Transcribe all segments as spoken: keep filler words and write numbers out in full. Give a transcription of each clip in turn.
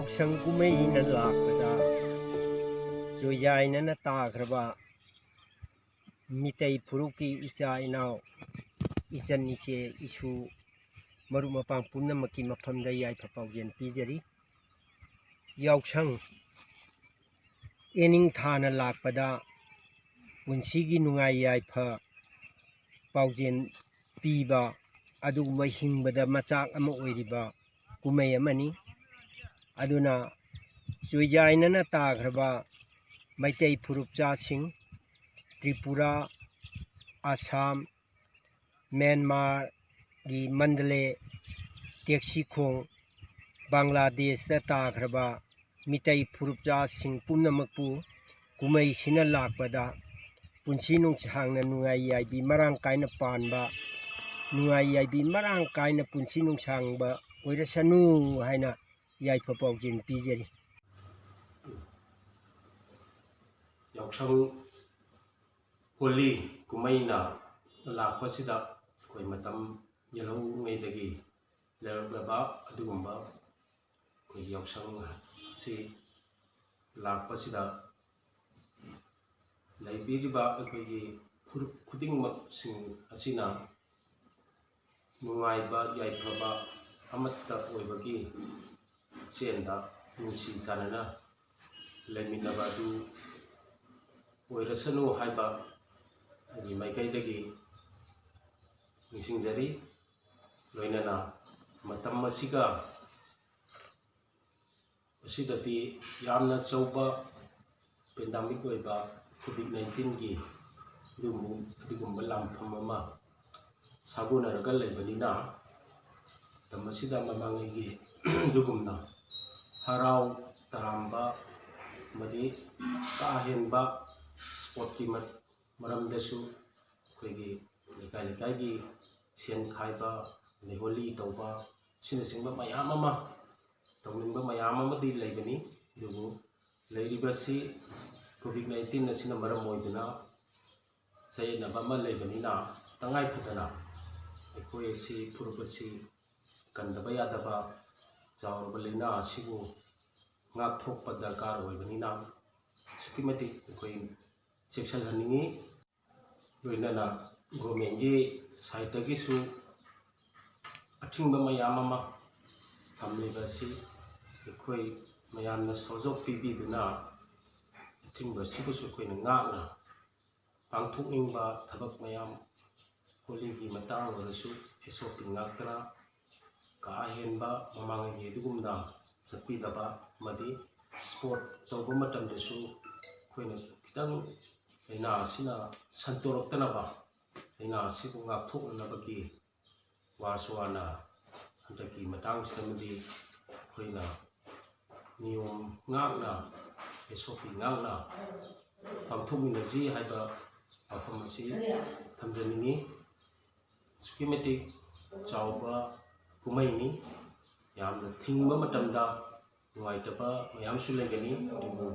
ꯌꯥꯎꯁꯪ ꯀꯨꯝꯍꯩꯅ ꯂꯥꯛꯄꯗ ꯆꯣꯏꯖꯥꯏꯅꯅ ꯇꯥꯈ꯭ꯔꯕ ꯃꯤꯇꯩ ꯐꯨꯔꯨꯞꯀꯤ ꯏꯆꯥ ꯏꯅꯥꯎ, ꯏꯆꯟ ꯏꯆꯦ, ꯏꯁꯨ, ꯃꯔꯨꯞ ꯃꯄꯥꯡ ꯄꯨꯝꯅꯃꯛꯀꯤ ꯃꯐꯝꯗ ꯌꯥꯏꯐ ꯄꯥꯎꯖꯦꯜ ꯄꯤꯖꯔꯤ꯫ ꯌꯥꯎꯁꯪ ꯏꯅꯤꯡꯊꯥꯅ ꯂꯥꯛꯄꯗ ꯄꯨꯟꯁꯤꯒꯤ ꯅꯨꯡꯉꯥꯏ ꯌꯥꯏꯐ ꯄꯥꯎꯖꯦꯜ ꯄꯤꯕ ꯑꯗꯨꯒꯨꯝꯕ ꯍꯤꯡꯕꯗ ꯃꯆꯥꯛ ꯑꯃ ꯑꯣꯏꯔꯤꯕ ꯀꯨꯝꯍꯩ ꯑꯃꯅꯤ꯫ ꯑꯗꯨꯅ ꯆꯣꯏꯖꯥꯏꯅꯅ ꯇꯥꯈ꯭ꯔꯕ ꯃꯩꯇꯩ ꯐꯨꯔꯨꯞꯆꯥꯁꯤꯡ, ꯇ꯭ꯔꯤꯄꯨꯔꯥ, ꯑꯁꯥꯝ, ꯃ꯭ꯌꯥꯟꯃꯥꯔꯒꯤ ꯃꯟꯗꯂꯦ, ꯇꯦꯛꯁꯤꯈꯣꯡ, ꯕꯪꯒ꯭ꯂꯥꯗꯦꯁꯇ ꯇꯥꯈ꯭ꯔꯕ ꯃꯤꯇꯩ ꯐꯨꯔꯨꯞꯆꯥꯁꯤꯡ ꯄꯨꯝꯅꯃꯛꯄꯨ ꯀꯨꯝꯍꯩꯁꯤꯅ ꯂꯥꯛꯄꯗ ꯄꯨꯟꯁꯤ ꯅꯨꯡꯁꯥꯡꯅ ꯅꯨꯡꯉꯥꯏ ꯌꯥꯏꯕꯤ ꯃꯔꯥꯡ ꯀꯥꯏꯅ ꯄꯥꯟꯕ, ꯅꯨꯡꯉꯥꯏ ꯌꯥꯏꯕꯤ ꯃꯔꯥꯡ ꯀꯥꯏꯅ ꯄꯨꯟꯁꯤ ꯅꯨꯡꯁꯥꯡꯕ ꯑꯣꯏꯔꯁꯅꯨ ꯍꯥꯏꯅ ꯌꯥꯏꯐ ꯄꯥꯎꯖꯦꯜ ꯄꯤꯖꯔꯤ꯫ ꯌꯥꯎꯁꯪ ꯍꯣꯂꯤ ꯀꯨꯝꯍꯩꯅ ꯂꯥꯛꯄꯁꯤꯗ ꯑꯩꯈꯣꯏ ꯃꯇꯝ ꯌꯦꯜꯍꯧꯉꯩꯗꯒꯤ ꯂꯩꯔꯛꯂꯕ ꯑꯗꯨꯒꯨꯝꯕ ꯑꯩꯈꯣꯏꯒꯤ ꯌꯥꯎꯁꯪ ꯑꯁꯤ ꯂꯥꯛꯄꯁꯤꯗ ꯂꯩꯕꯤꯔꯤꯕ ꯑꯩꯈꯣꯏꯒꯤ ꯐꯨꯔꯨꯞ ꯈꯨꯗꯤꯡꯃꯛꯁꯤꯡ ꯑꯁꯤꯅ ꯅꯨꯡꯉꯥꯏꯕ ꯌꯥꯏꯐꯕ ꯑꯃꯠꯇ ꯑꯣꯏꯕꯒꯤ ꯆꯦꯟꯗ ꯅꯨꯡꯁꯤ ꯆꯥꯟꯅꯅ ꯂꯩꯃꯤꯟꯅꯕ ꯑꯗꯨ ꯑꯣꯏꯔꯁꯅꯨ ꯍꯥꯏꯕ ꯑꯩꯒꯤ ꯃꯥꯏꯀꯩꯗꯒꯤ ꯅꯤꯡꯁꯤꯡꯖꯔꯤ꯫ ꯂꯣꯏꯅꯅ ꯃꯇꯝ ꯑꯁꯤꯒ ꯑꯁꯤꯗꯗꯤ ꯌꯥꯝꯅ ꯑꯆꯧꯕ ꯄꯦꯟꯗꯥꯃꯤꯛ ꯑꯣꯏꯕ ꯀꯣꯚꯤꯗ ꯅꯥꯏꯟꯇꯤꯟꯒꯤ ꯑꯗꯨꯒꯨꯝꯕ ꯂꯥꯟꯐꯝ ꯑꯃ ꯁꯥꯒꯣꯟꯅꯔꯒ ꯂꯩꯕꯅꯤꯅ, ꯃꯇꯝ ꯑꯁꯤꯗ ꯃꯃꯥꯡꯉꯩꯒꯤ ꯑꯗꯨꯒꯨꯝꯅ ꯍꯔꯥꯎ ꯇꯔꯥꯝꯕ ꯑꯃꯗꯤ ꯀꯥ ꯍꯦꯟꯕ ꯏꯁꯄꯣꯔꯠꯀꯤ ꯃꯔꯝꯗꯁꯨ ꯑꯩꯈꯣꯏꯒꯤ ꯂꯩꯀꯥꯏ ꯂꯩꯀꯥꯏꯒꯤ ꯁꯦꯟ ꯈꯥꯏꯕ, ꯂꯩꯍꯣꯂꯤ ꯇꯧꯕ ꯑꯁꯤꯅꯆꯤꯡꯕ ꯃꯌꯥꯝ ꯑꯃ ꯇꯧꯅꯤꯡꯕ ꯃꯌꯥꯝ ꯑꯃꯗꯤ ꯂꯩꯕꯅꯤ꯫ ꯑꯗꯨꯕꯨ ꯂꯩꯔꯤꯕꯁꯤ ꯀꯣꯚꯤꯗ ꯅꯥꯏꯟꯇꯤꯟ ꯑꯁꯤꯅ ꯃꯔꯝ ꯑꯣꯏꯗꯨꯅ ꯆꯌꯦꯠꯅꯕ ꯑꯃ ꯂꯩꯕꯅꯤꯅ, ꯇꯉꯥꯏ ꯐꯗꯅ ꯑꯩꯈꯣꯏ ꯑꯁꯤ, ꯐꯨꯔꯨꯞ ꯑꯁꯤ ꯀꯟꯗꯕ ꯌꯥꯗꯕ ꯆꯥꯎꯔꯕ ꯂꯥꯏꯅꯥ ꯑꯁꯤꯕꯨ ꯉꯥꯛꯊꯣꯛꯄ ꯗꯔꯀꯥꯔ ꯑꯣꯏꯕꯅꯤꯅ ꯑꯁꯨꯛꯀꯤ ꯃꯇꯤꯛ ꯑꯩꯈꯣꯏ ꯆꯦꯛꯁꯤꯜꯍꯟꯅꯤꯡꯉꯤ꯫ ꯂꯣꯏꯅꯅ ꯒꯣꯔꯃꯦꯟꯒꯤ ꯁꯥꯏꯠꯇꯒꯤꯁꯨ ꯑꯊꯤꯡꯕ ꯃꯌꯥꯝ ꯑꯃ ꯊꯝꯂꯤꯕ ꯑꯁꯤ ꯑꯩꯈꯣꯏ ꯃꯌꯥꯝꯅ ꯁꯣꯖꯣꯛ ꯄꯤꯕꯤꯗꯨꯅ ꯑꯊꯤꯡꯕ ꯑꯁꯤꯕꯨꯁꯨ ꯑꯩꯈꯣꯏꯅ ꯉꯥꯛꯅ ꯄꯥꯡꯊꯣꯛꯅꯤꯡꯕ ꯊꯕꯛ ꯃꯌꯥꯝ ꯍꯣꯂꯤꯒꯤ ꯃꯇꯥꯡ ꯑꯣꯏꯔꯁꯨ ꯑꯦꯁ ꯑꯣ ꯄꯤ ꯉꯥꯛꯇꯅ ꯀꯥ ꯍꯦꯟꯕ ꯃꯃꯥꯡꯉꯩꯒꯤ ꯑꯗꯨꯒꯨꯝꯅ ꯆꯠꯄꯤꯗꯕ ꯑꯃꯗꯤ ꯏꯁꯄꯣꯔꯠ ꯇꯧꯕ ꯃꯇꯝꯗꯁꯨ ꯑꯩꯈꯣꯏꯅ ꯈꯤꯇꯪ ꯂꯥꯏꯅꯥ ꯑꯁꯤꯅ ꯁꯟꯗꯣꯔꯛꯇꯅꯕ, ꯂꯥꯏꯅꯥ ꯑꯁꯤꯕꯨ ꯉꯥꯛꯊꯣꯛꯅꯅꯕꯒꯤ ꯋꯥꯔꯁꯨ ꯋꯥꯅ ꯍꯟꯗꯛꯀꯤ ꯃꯇꯥꯡꯁꯤꯗꯃꯗꯤ ꯑꯩꯈꯣꯏꯅ ꯅꯤꯌꯣꯝ ꯉꯥꯛꯅ, ꯑꯦꯁ ꯑꯣ ꯄꯤ ꯉꯥꯛꯅ ꯄꯥꯡꯊꯣꯛꯃꯤꯟꯅꯁꯤ ꯍꯥꯏꯕ ꯋꯥꯐꯝ ꯑꯁꯤ ꯊꯝꯖꯅꯤꯡꯏ꯫ ꯑꯁꯨꯛꯀꯤ ꯃꯇꯤꯛ ꯆꯥꯎꯕ ꯀꯨꯝꯍꯩꯅꯤ꯫ ꯌꯥꯝꯅ ꯊꯤꯡꯕ ꯃꯇꯝꯗ ꯅꯨꯡꯉꯥꯏꯇꯕ ꯃꯌꯥꯝꯁꯨ ꯂꯩꯒꯅꯤ, ꯑꯗꯨꯕꯨ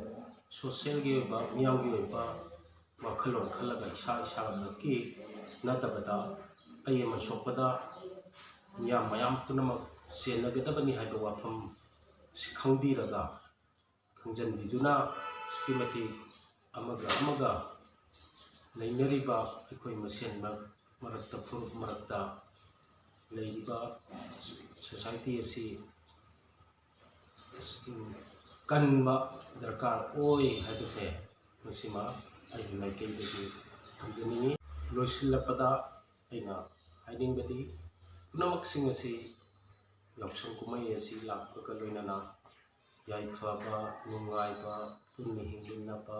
ꯁꯣꯁꯦꯜꯒꯤ ꯑꯣꯏꯕ, ꯃꯤꯌꯥꯝꯒꯤ ꯑꯣꯏꯕ ꯋꯥꯈꯜꯂꯣꯟ ꯈꯜꯂꯒ ꯏꯁꯥ ꯏꯁꯥꯃꯛꯀꯤ ꯅꯠꯇꯕꯗ ꯑꯌꯦꯟꯕ ꯁꯣꯛꯄꯗ ꯃꯤꯌꯥꯝ ꯃꯌꯥꯝ ꯄꯨꯝꯅꯃꯛ ꯆꯦꯟꯅꯒꯗꯕꯅꯤ ꯍꯥꯏꯕ ꯋꯥꯐꯝ ꯑꯁꯤ ꯈꯪꯕꯤꯔꯒ, ꯈꯪꯖꯤꯟꯕꯤꯗꯨꯅ ꯑꯁꯨꯛꯀꯤ ꯃꯇꯤꯛ ꯑꯃꯒ ꯑꯃꯒ ꯂꯩꯅꯔꯤꯕ ꯑꯩꯈꯣꯏ ꯃꯁꯦꯟ ꯃꯔꯛ-, ꯃꯔꯛꯇ, ꯐꯨꯔꯨꯞ ꯃꯔꯛꯇ ꯂꯩꯔꯤꯕ ꯁꯣꯁꯥꯏꯇꯤ ꯑꯁꯤ ꯀꯟꯕ ꯗꯔꯀꯥꯔ ꯑꯣꯏ ꯍꯥꯏꯕꯁꯦ ꯃꯁꯤꯃ ꯑꯩꯒꯤ ꯃꯥꯏꯀꯩꯗꯒꯤ ꯊꯝꯖꯅꯤꯡꯏ꯫ ꯂꯣꯏꯁꯤꯜꯂꯛꯄꯗ ꯑꯩꯅ ꯍꯥꯏꯅꯤꯡꯕꯗꯤ ꯄꯨꯝꯅꯃꯛꯁꯤꯡ ꯑꯁꯤ ꯌꯥꯎꯁꯪ ꯀꯨꯝꯍꯩ ꯑꯁꯤ ꯂꯥꯛꯄꯒ ꯂꯣꯏꯅꯅ ꯌꯥꯏꯐꯕ, ꯅꯨꯡꯉꯥꯏꯕ, ꯄꯨꯟꯅ ꯍꯤꯡꯃꯤꯟꯅꯕ,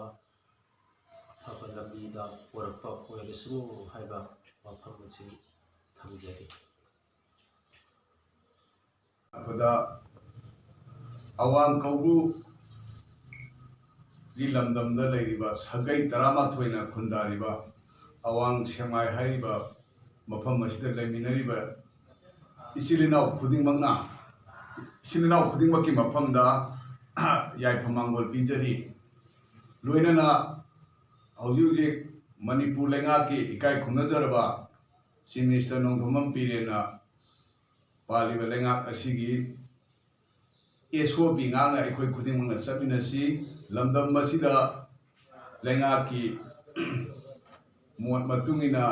ꯑꯐꯕ ꯂꯝꯕꯤꯗ ꯄꯨꯔꯛꯄ ꯑꯣꯏꯔꯁꯅꯨ ꯍꯥꯏꯕ ꯋꯥꯐꯝ ꯑꯁꯤ ꯊꯝꯖꯔꯤ꯫ ꯑꯗꯨꯗ ꯑꯋꯥꯡ ꯀꯧꯕ꯭ꯔꯨꯒꯤ ꯂꯝꯗꯝꯗ ꯂꯩꯔꯤꯕ ꯁꯥꯒꯩ ꯇꯔꯥꯃꯥꯊꯣꯏꯅ ꯈꯨꯟꯗꯥꯔꯤꯕ ꯑꯋꯥꯡ ꯁꯦꯛꯃꯥꯏ ꯍꯥꯏꯔꯤꯕ ꯃꯐꯝ ꯑꯁꯤꯗ ꯂꯩꯃꯤꯟꯅꯔꯤꯕ ꯏꯆꯤꯜ ꯏꯅꯥꯎ ꯈꯨꯗꯤꯡꯃꯛꯅ, ꯏꯆꯤꯜ ꯏꯅꯥꯎ ꯈꯨꯗꯤꯡꯃꯛꯀꯤ ꯃꯐꯝꯗ ꯌꯥꯏꯐ ꯃꯥꯡꯒꯣꯜ ꯄꯤꯖꯔꯤ꯫ ꯂꯣꯏꯅꯅ ꯍꯧꯖꯤꯛ ꯍꯧꯖꯤꯛ ꯃꯅꯤꯄꯨꯔ ꯂꯩꯉꯥꯛꯀꯤ ꯏꯀꯥꯏ ꯈꯨꯝꯅꯖꯔꯕ Chief Minister ꯅꯣꯡꯊꯣꯝꯕꯝ ꯕꯤꯔꯦꯟꯅ ꯄꯥꯜꯂꯤꯕ ꯂꯩꯉꯥꯛ ꯑꯁꯤꯒꯤ ꯑꯦꯁ ꯑꯣ ꯄꯤ ꯉꯥꯛꯅ ꯑꯩꯈꯣꯏ ꯈꯨꯗꯤꯡꯃꯛꯅ ꯆꯠꯃꯤꯟꯅꯁꯤ꯫ ꯂꯝꯗꯝ ꯑꯁꯤꯗ ꯂꯩꯉꯥꯛꯀꯤ ꯃꯣꯠ ꯃꯇꯨꯡ ꯏꯟꯅ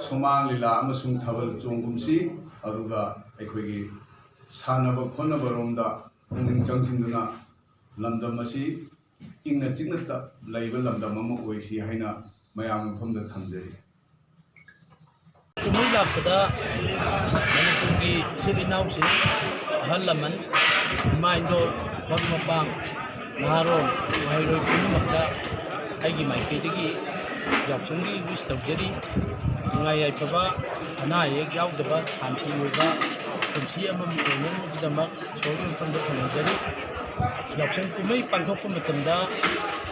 ꯁꯨꯃꯥꯡ ꯂꯤꯂꯥ ꯑꯃꯁꯨꯡ ꯊꯥꯕꯜ ꯆꯣꯡꯒꯨꯝꯁꯤ, ꯑꯗꯨꯒ ꯑꯩꯈꯣꯏꯒꯤ ꯁꯥꯟꯅꯕ ꯈꯣꯠꯅꯕꯔꯣꯝꯗ ꯄꯨꯛꯅꯤꯡ ꯆꯪꯁꯤꯟꯗꯨꯅ ꯂꯝꯗꯝ ꯑꯁꯤ ꯏꯪꯅ ꯆꯤꯛꯅ ꯇ-, ꯂꯩꯕ ꯂꯝꯗꯝ ꯑꯃ ꯑꯣꯏꯁꯤ ꯍꯥꯏꯅ ꯃꯌꯥꯝ ꯃꯐꯝꯗ ꯊꯝꯖꯔꯤ꯫ ꯀꯨꯝꯍꯩ ꯂꯥꯛꯄꯗ ꯃꯅꯤꯄꯨꯔꯒꯤ ꯏꯆꯤꯜ ꯏꯅꯥꯎꯁꯤꯡ, ꯑꯍꯜ ꯂꯃꯟ, ꯏꯃꯥ ꯏꯟꯗꯣꯜ, ꯃꯔꯨꯞ ꯃꯄꯥꯡ, ꯅꯍꯥꯔꯣꯜ, ꯃꯍꯩꯔꯣꯏ ꯄꯨꯝꯅꯃꯛꯇ ꯑꯩꯒꯤ ꯃꯥꯏꯀꯩꯗꯒꯤ ꯌꯥꯎꯁꯪꯒꯤ wish ꯇꯧꯖꯔꯤ꯫ ꯅꯨꯡꯉꯥꯏ ꯌꯥꯏꯐꯕ, ꯑꯅꯥ ꯑꯌꯦꯛ ꯌꯥꯎꯗꯕ, ꯁꯥꯟꯇꯤ ꯑꯣꯏꯕ ꯄꯨꯟꯁꯤ ꯑꯃꯃꯝ ꯑꯣꯏꯅꯕꯒꯤꯗꯃꯛ ꯏꯁꯣꯔꯒꯤ ꯃꯐꯝꯗ ꯊꯧꯅꯤꯖꯔꯤ꯫ ꯌꯥꯎꯁꯪ ꯀꯨꯝꯍꯩ ꯄꯥꯡꯊꯣꯛꯄ ꯃꯇꯝꯗ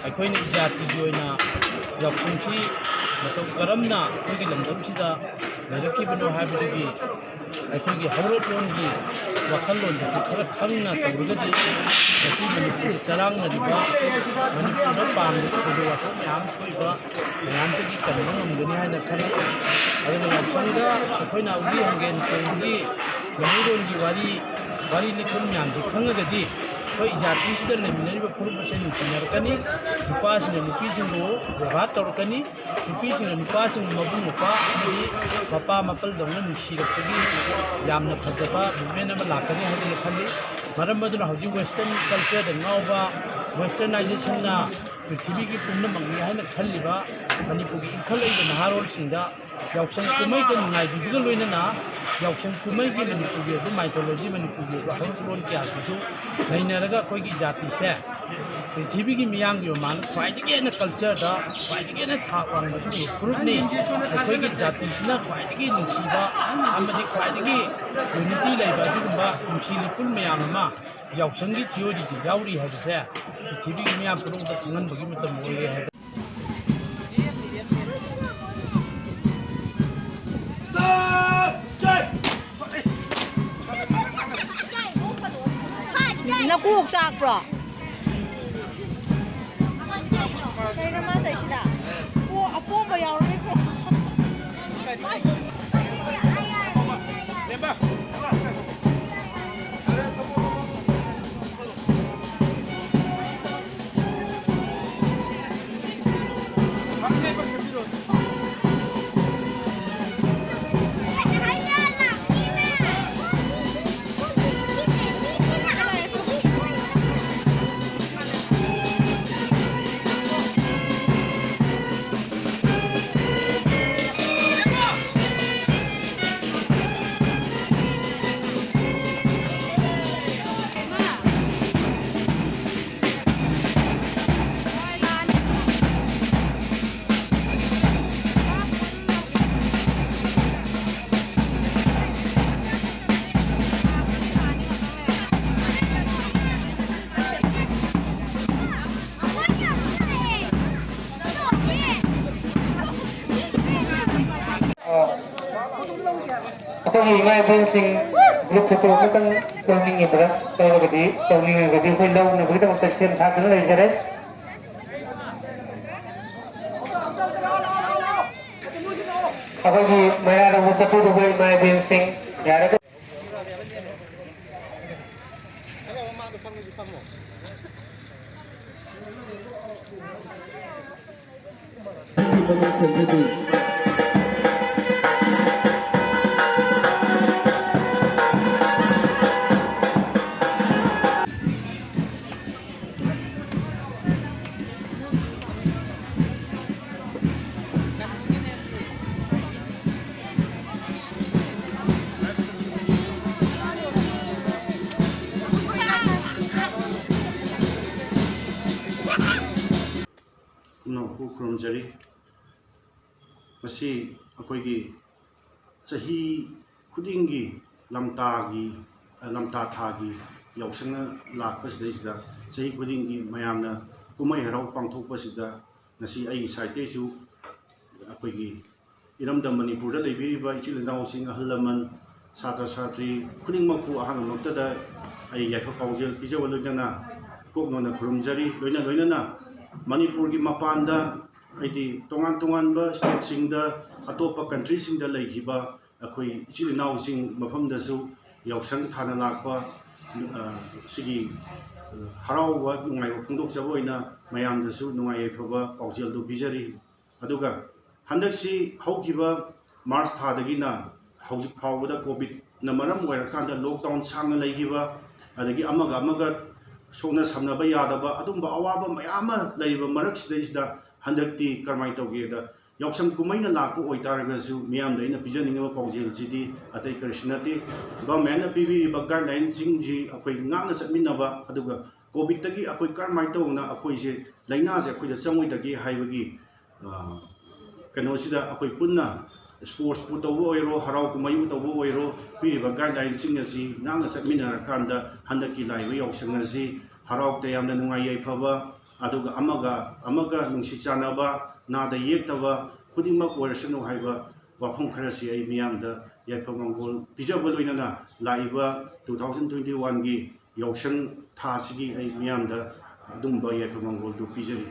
ꯑꯩꯈꯣꯏꯅ ꯏꯖꯥꯇꯤꯒꯤ ꯑꯣꯏꯅ ꯌꯥꯎꯁꯪꯁꯤ ꯃꯇꯧ ꯀꯔꯝꯅ ꯑꯩꯈꯣꯏꯒꯤ ꯂꯝꯗꯝꯁꯤꯗ ꯂꯩꯔꯛꯈꯤꯕꯅꯣ ꯍꯥꯏꯕꯗꯨꯒꯤ ꯑꯩꯈꯣꯏꯒꯤ ꯍꯧꯔꯛꯂꯣꯟꯒꯤ ꯋꯥꯈꯜꯂꯣꯟꯗꯨꯁꯨ ꯈꯔ ꯈꯪꯅ ꯇꯧꯔꯒꯗꯤ ꯉꯁꯤ ꯃꯅꯤꯄꯨꯔꯗ ꯆꯔꯥꯡꯅꯔꯤꯕ, ꯃꯅꯤꯄꯨꯔꯗ ꯄꯥꯝꯂꯤꯕ ꯊꯧꯗꯣꯛ ꯋꯥꯊꯣꯛ ꯃꯌꯥꯝ ꯊꯣꯛꯏꯕ ꯃꯌꯥꯝꯁꯤꯒꯤ ꯀꯟꯕ ꯉꯝꯒꯅꯤ ꯍꯥꯏꯅ ꯈꯜꯂꯤ꯫ ꯑꯗꯨꯅ ꯌꯥꯎꯁꯪꯗ ꯑꯩꯈꯣꯏꯅ ꯎꯒꯤ ꯍꯪꯒꯦꯟ ꯆꯣꯡꯕꯒꯤ ꯃꯩꯔꯣꯟꯒꯤ ꯋꯥꯔꯤ, ꯋꯥꯔꯤ ꯂꯤꯈꯨꯟ ꯃꯌꯥꯝꯁꯤ ꯈꯪꯉꯒꯗꯤ ꯑꯩꯈꯣꯏ ꯖꯥꯇꯤꯁꯤꯗ ꯂꯩꯃꯤꯟꯅꯔꯤꯕ ꯐꯨꯔꯨꯞ ꯃꯁꯦꯟ ꯅꯨꯡꯁꯤꯅꯔꯛꯀꯅꯤ꯫ ꯅꯨꯄꯥꯁꯤꯡꯅ ꯅꯨꯄꯤꯁꯤꯡꯕꯨ ꯕꯦꯕꯥꯔ ꯇꯧꯔꯛꯀꯅꯤ꯫ ꯅꯨꯄꯤꯁꯤꯡꯅ ꯅꯨꯄꯥꯁꯤꯡꯕꯨ ꯃꯕꯨꯡ ꯃꯧꯄ꯭ꯋꯥ ꯑꯃꯗꯤ ꯃꯄꯥ ꯃꯄꯜꯗꯧꯅ ꯅꯨꯡꯁꯤꯔꯛꯄꯒꯤ ꯌꯥꯝꯅ ꯐꯖꯕ movement ꯑꯃ ꯂꯥꯛꯀꯅꯤ ꯍꯥꯏꯗꯅ ꯈꯜꯂꯤ꯫ ꯃꯔꯝ ꯑꯗꯨꯅ ꯍꯧꯖꯤꯛ western cultureꯗ ꯉꯥꯎꯕ, westernizationꯅ ꯄ꯭ꯔꯤꯊꯤꯕꯤꯒꯤ ꯄꯨꯝꯅꯃꯛꯅꯤ ꯍꯥꯏꯅ ꯈꯜꯂꯤꯕ ꯃꯅꯤꯄꯨꯔꯒꯤ ꯏꯟꯈꯠꯂꯛꯏꯕ ꯅꯍꯥꯔꯣꯜꯁꯤꯡꯗ ꯌꯥꯎꯁꯪ ꯀꯨꯝꯍꯩꯒ ꯅꯨꯡꯉꯥꯏꯕꯤꯕꯒ ꯂꯣꯏꯅꯅ ꯌꯥꯎꯁꯪ ꯀꯨꯝꯍꯩꯒꯤ ꯃꯅꯤꯄꯨꯔꯒꯤ ꯑꯣꯏꯕ mythology, ꯃꯅꯤꯄꯨꯔꯒꯤ ꯑꯣꯏꯕ ꯍꯧꯔꯛꯂꯣꯟ ꯀꯌꯥꯁꯤꯁꯨ ꯅꯩꯅꯔꯒ ꯑꯩꯈꯣꯏꯒꯤ ꯖꯥꯇꯤꯁꯦ ꯄ꯭ꯔꯤꯊꯤꯕꯤꯒꯤ ꯃꯤꯌꯥꯝꯒꯤ ꯃꯃꯥꯡꯗ ꯈ꯭ꯋꯥꯏꯗꯒꯤ ꯍꯦꯟꯅ cultureꯗ ꯈ꯭ꯋꯥꯏꯗꯒꯤ ꯍꯦꯟꯅ ꯊꯥꯛ ꯋꯥꯡꯕ ꯑꯗꯨꯒꯨꯝꯕ ꯐꯨꯔꯨꯞꯅꯤ꯫ ꯑꯩꯈꯣꯏꯒꯤ ꯖꯥꯇꯤꯁꯤꯅ ꯈ꯭ꯋꯥꯏꯗꯒꯤ ꯅꯨꯡꯁꯤꯕ ꯑꯃꯗꯤ ꯈ꯭ꯋꯥꯏꯗꯒꯤ unity ꯂꯩꯕ ꯑꯗꯨꯒꯨꯝꯕ ꯅꯨꯡꯁꯤ ꯂꯤꯄꯨꯟ ꯃꯌꯥꯝ ꯑꯃ ꯌꯥꯎꯁꯪꯒꯤ theoryꯗ ꯌꯥꯎꯔꯤ ꯍꯥꯏꯕꯁꯦ ꯄ꯭ꯔꯤꯊꯤꯕꯤꯒꯤ ꯃꯤꯌꯥꯝ ꯄꯨꯝꯅꯃꯛꯇ ꯈꯪꯍꯟꯕꯒꯤ ꯃꯇꯝ ꯑꯣꯏꯔꯦ ꯍꯥꯏꯕ꯫ ꯅꯀꯣꯛ ꯆꯥꯛꯄ꯭ꯔꯣ? ꯀꯩꯅꯣ ꯃꯥ ꯇꯧꯏꯁꯤꯅ? ꯑꯣ, ꯑꯄꯣꯝꯕ ꯌꯥꯎꯔꯝꯃꯤꯀꯣ꯫ ꯑꯩꯈꯣꯏꯒꯤ ꯏꯃꯥ ꯏꯕꯦꯟꯁꯤꯡ group photo ꯑꯃꯇꯪ ꯂꯧꯅꯤꯡꯉꯤꯕ꯭ꯔꯥ? ꯂꯧꯔꯒꯗꯤ, ꯂꯧꯅꯤꯡꯉꯒꯗꯤ ꯑꯩꯈꯣꯏ ꯂꯧꯅꯕꯒꯤꯗꯃꯛꯇ ꯁꯦꯝ ꯁꯥꯗꯨꯅ ꯂꯩꯖꯔꯦ꯫ ꯑꯩꯈꯣꯏꯒꯤ ꯃꯌꯥꯗ ꯆꯠꯄꯤꯔꯤꯕ ꯏꯃꯥ ꯏꯕꯦꯟꯁꯤꯡ, ꯌꯥꯔꯒꯗꯤ ꯄꯨꯝꯅꯃꯛꯄꯨ ꯈꯨꯔꯨꯝꯖꯔꯤ꯫ ꯃꯁꯤ ꯑꯩꯈꯣꯏꯒꯤ ꯆꯍꯤ ꯈꯨꯗꯤꯡꯒꯤ ꯂꯝꯇꯥꯒꯤ, ꯂꯝꯇꯥ ꯊꯥꯒꯤ ꯌꯥꯎꯁꯪꯅ ꯂꯥꯛꯄꯁꯤꯗꯩꯁꯤꯗ, ꯆꯍꯤ ꯈꯨꯗꯤꯡꯒꯤ ꯃꯌꯥꯝꯅ ꯀꯨꯝꯍꯩ ꯍꯔꯥꯎ ꯄꯥꯡꯊꯣꯛꯄꯁꯤꯗ, ꯉꯁꯤ ꯑꯩꯒꯤ side ꯇꯩꯁꯨ ꯑꯩꯈꯣꯏꯒꯤ ꯏꯔꯝꯗꯝ ꯃꯅꯤꯄꯨꯔꯗ ꯂꯩꯕꯤꯔꯤꯕ ꯏꯆꯤꯜ ꯏꯅꯥꯎꯁꯤꯡ, ꯑꯍꯜ ꯂꯃꯟ, ꯁꯥꯇ꯭ꯔ ꯁꯥꯇ꯭ꯔꯤ ꯈꯨꯗꯤꯡꯃꯛꯄꯨ ꯑꯍꯥꯟꯕꯃꯛꯇꯗ ꯑꯩ ꯌꯥꯏꯐ ꯄꯥꯎꯖꯦꯜ ꯄꯤꯖꯕ ꯂꯣꯏꯅꯅ ꯏꯀꯣꯛ ꯅꯣꯟꯅ ꯈꯨꯔꯨꯝꯖꯔꯤ꯫ ꯂꯣꯏꯅ ꯂꯣꯏꯅꯅ ꯃꯅꯤꯄꯨꯔꯒꯤ ꯃꯄꯥꯟꯗ, ꯍꯥꯏꯗꯤ ꯇꯣꯉꯥꯟ ꯇꯣꯉꯥꯟꯕ stateꯁꯤꯡꯗ, ꯑꯇꯣꯞꯄ countryꯁꯤꯡꯗ ꯂꯩꯈꯤꯕ ꯑꯩꯈꯣꯏ ꯏꯆꯤꯜ ꯏꯅꯥꯎꯁꯤꯡ ꯃꯐꯝꯗꯁꯨ ꯌꯥꯎꯁꯪ ꯊꯥꯅ ꯂꯥꯛꯄ, ꯑ, ꯁꯤꯒꯤ, ꯑ, ꯍꯔꯥꯎꯕ ꯅꯨꯡꯉꯥꯏꯕ ꯐꯣꯡꯗꯣꯛꯆꯕ ꯑꯣꯏꯅ ꯃꯌꯥꯝꯗꯁꯨ ꯅꯨꯡꯉꯥꯏ ꯌꯥꯏꯐꯕ ꯄꯥꯎꯖꯦꯜꯗꯨ ꯄꯤꯖꯔꯤ꯫ ꯑꯗꯨꯒ ꯍꯟꯗꯛꯁꯤ ꯍꯧꯈꯤꯕ March ꯊꯥꯗꯒꯤꯅ ꯍꯧꯖꯤꯛ ꯐꯥꯎꯕꯗ COVIDꯅ ꯃꯔꯝ ꯑꯣꯏꯔꯀꯥꯟꯗ lockdown ꯁꯥꯡꯅ ꯂꯩꯈꯤꯕ, ꯑꯗꯒꯤ ꯑꯃꯒ ꯑꯃꯒ ꯁꯣꯛꯅ ꯁꯝꯅꯕ ꯌꯥꯗꯕ ꯑꯗꯨꯝꯕ ꯑꯋꯥꯕ ꯃꯌꯥꯝ ꯑꯃ ꯂꯩꯔꯤꯕ ꯃꯔꯛꯁꯤꯗꯩꯁꯤꯗ ꯍꯟꯗꯛꯇꯤ ꯀꯔꯝꯍꯥꯏꯅ ꯇꯧꯒꯦꯗ, ꯌꯥꯎꯁꯪ ꯀꯨꯝꯍꯩꯅ ꯂꯥꯛꯄ ꯑꯣꯏꯇꯥꯔꯒꯁꯨ ꯃꯤꯌꯥꯝꯗ ꯑꯩꯅ ꯄꯤꯖꯅꯤꯡꯉꯤꯕ ꯄꯥꯎꯖꯦꯜꯁꯤꯗꯤ ꯑꯇꯩ ꯀꯔꯤꯁꯨ ꯅꯠꯇꯦ, governmentꯅ ꯄꯤꯕꯤꯔꯤꯕ guidelineꯁꯤꯡꯁꯤ ꯑꯩꯈꯣꯏ ꯉꯥꯛꯅ ꯆꯠꯃꯤꯟꯅꯕ, ꯑꯗꯨꯒ COVIDꯇꯒꯤ ꯑꯩꯈꯣꯏ ꯀꯔꯝꯍꯥꯏꯅ ꯇꯧꯅ ꯑꯩꯈꯣꯏꯁꯦ, ꯂꯥꯏꯅꯥꯁꯦ ꯑꯩꯈꯣꯏꯗ ꯆꯪꯉꯣꯏꯗꯒꯦ ꯍꯥꯏꯕꯒꯤ, ꯑ, ꯀꯩꯅꯣꯁꯤꯗ ꯑꯩꯈꯣꯏ ꯄꯨꯟꯅ sportsꯄꯨ ꯇꯧꯕ ꯑꯣꯏꯔꯣ, ꯍꯔꯥꯎ ꯀꯨꯝꯍꯩꯕꯨ ꯇꯧꯕ ꯑꯣꯏꯔꯣ, ꯄꯤꯔꯤꯕ guidelineꯁꯤꯡ ꯑꯁꯤ ꯉꯥꯛꯅ ꯆꯠꯃꯤꯟꯅꯔꯀꯥꯟꯗ ꯍꯟꯗꯛꯀꯤ ꯂꯥꯛꯏꯕ ꯌꯥꯎꯁꯪ ꯑꯁꯤ ꯍꯔꯥꯎ ꯇꯌꯥꯝꯅ ꯅꯨꯡꯉꯥꯏ ꯌꯥꯏꯐꯕ, ꯑꯗꯨꯒ ꯑꯃꯒ ꯑꯃꯒ ꯅꯨꯡꯁꯤ ꯆꯥꯟꯅꯕ, ꯅꯥꯗ ꯌꯦꯛꯇꯕ ꯈꯨꯗꯤꯡꯃꯛ ꯑꯣꯏꯔꯁꯅꯨ ꯍꯥꯏꯕ ꯋꯥꯐꯝ ꯈꯔꯁꯤ ꯑꯩ ꯃꯤꯌꯥꯝꯗ ꯌꯥꯏꯐ ꯃꯪꯒꯣꯜ ꯄꯤꯖꯕ ꯂꯣꯏꯅꯅ ꯂꯥꯛꯏꯕ ꯇꯨ ꯊꯥꯎꯖꯟ ꯇ꯭ꯋꯦꯟꯇꯤ ꯋꯥꯟꯒꯤ ꯌꯥꯎꯁꯪ ꯊꯥꯁꯤꯒꯤ ꯑꯩ ꯃꯤꯌꯥꯝꯗ ꯑꯗꯨꯝꯕ ꯌꯥꯏꯐ ꯃꯪꯒꯣꯜꯗꯨ ꯄꯤꯖꯔꯤ꯫